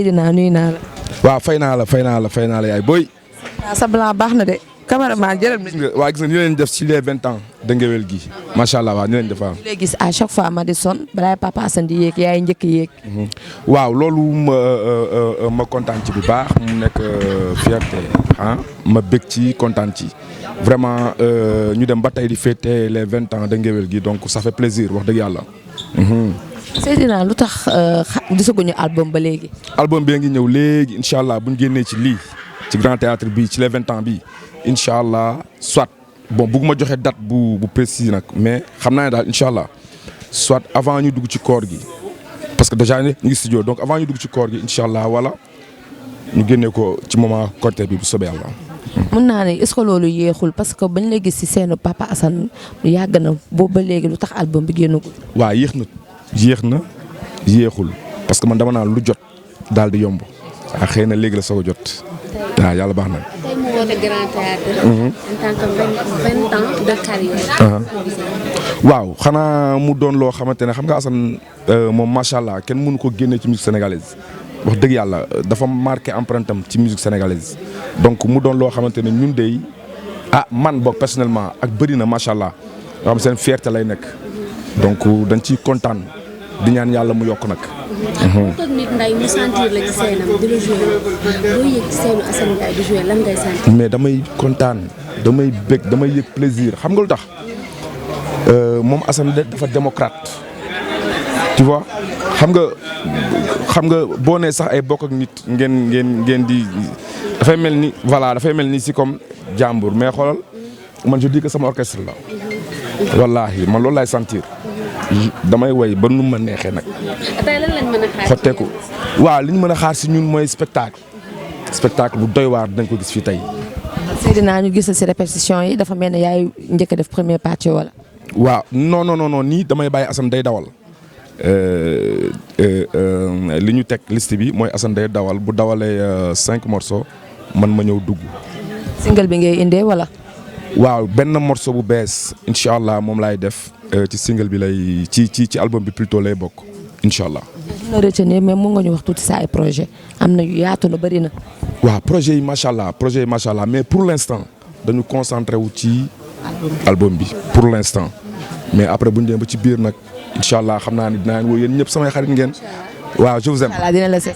Seydina nuyu naa la. waaw fay naa la yaay booy. sa blanc baax na de. cameraman jërëjëf. gis nga waa gis nga ñu leen def ci les 20 ans de Gueweul gi macha allah waaw ñu leen def waaw. lay gis à chaque fois ma di son balaa papa Assane di yéeg yaay njëkk yéeg. waaw loolu ma kontaan ci bu baax mu nekk fierté ma bëgg ci kontaan ci vraiment ñu dem ba tey di fêter les 20 ans de Gueweul gi donc ça fait plaisir wax dëgg yàlla. Seydina lu tax gisaguñu album ba léegi. album bi ngi ñëw léegi incha allah bu ñu génnee ci lii ci grand théâtre bi ci les 20 ans bi incha allah soit bon bëgguma joxe date bu précise nag mais xam naa ne daal incha allah soit avant ñu dugg ci koor gi parce que déjà ñu ngi studio donc avant ñu dugg ci koor gi incha allah wala ñu génnee ko ci moment côté bi bu soobee yàlla. mun naa ne est-ce que loolu yéexul parce que bañ la gis ci seenu papa Assane yàgg na boobu ba léegi lu tax album bi génnagul. waaw yéexul parce que man dama naan lu jot daal di yomb xëy na léegi la soog a jot. waaw yàlla baax na. tey mu woote grand théâtre en tant que 20 ans de carrière. waaw xanaa mu doon loo xamante ne xam nga Assane moom macha allah kenn mënu ko génne ci musique sénégalaise wax dëgg yàlla dafa marqué empreinte am ci musique sénégalaise donc mu doon loo xamante ne ñun de man boog personnellement ak bëri na macha allah yoo xam seen fierté lay nekk donc dañ ciy kontaan di ñaan yàlla mu yokk nag. bu toog nit Ndiaye mu sentir la ci seenam di la joué doo yëg ci seenu Assane Ndiaye di joué lan ngay sentir. mais damay kontaan damay bëgg damay yëg plaisir xam nga lu tax moom Assane dafa démocrate tu vois xam nga boo nee sax ay bokk ak nit ngeen di dafay mel ni voilà dafay mel ni si comme jàmbur mais xoolal man je dis que sama orchestre la wallaahi man loolu laay sentir. damay woy ba nu ma neexee nag. tey lan lañ mën a xaar xotteeku waaw li ñu mën a xaar si ñun mooy spectacle bu doy waar dinañ ko gis fii tey. Seydina ñu gis ci répétition yi dafa mel ne yaay njëkk a def première partie wala. waaw non nii damay bàyyi Assane day dawal li ñu teg liste bi mooy Assane day dawal bu dawalee 5 morceaux man ma ñëw dugg. single bi ngay indee wala. waaw benn morceau bu bees incha allah moom laay def ci single bi lay ci album bi plutôt lay bokk incha allah. dina retenir mais mun nga ñu wax tuuti sa ay projet am na yu yaatu na bëri na. waaw projet yi macha allah mais pour l'instant dañu concentré wu ci album bi pour l'instant mais après bu ñu demee ba ci biir nag incha allah xam naa ni dinaa woo yéen ñëpp samay xarit ngeen. waaw je vous aime. dina la seet.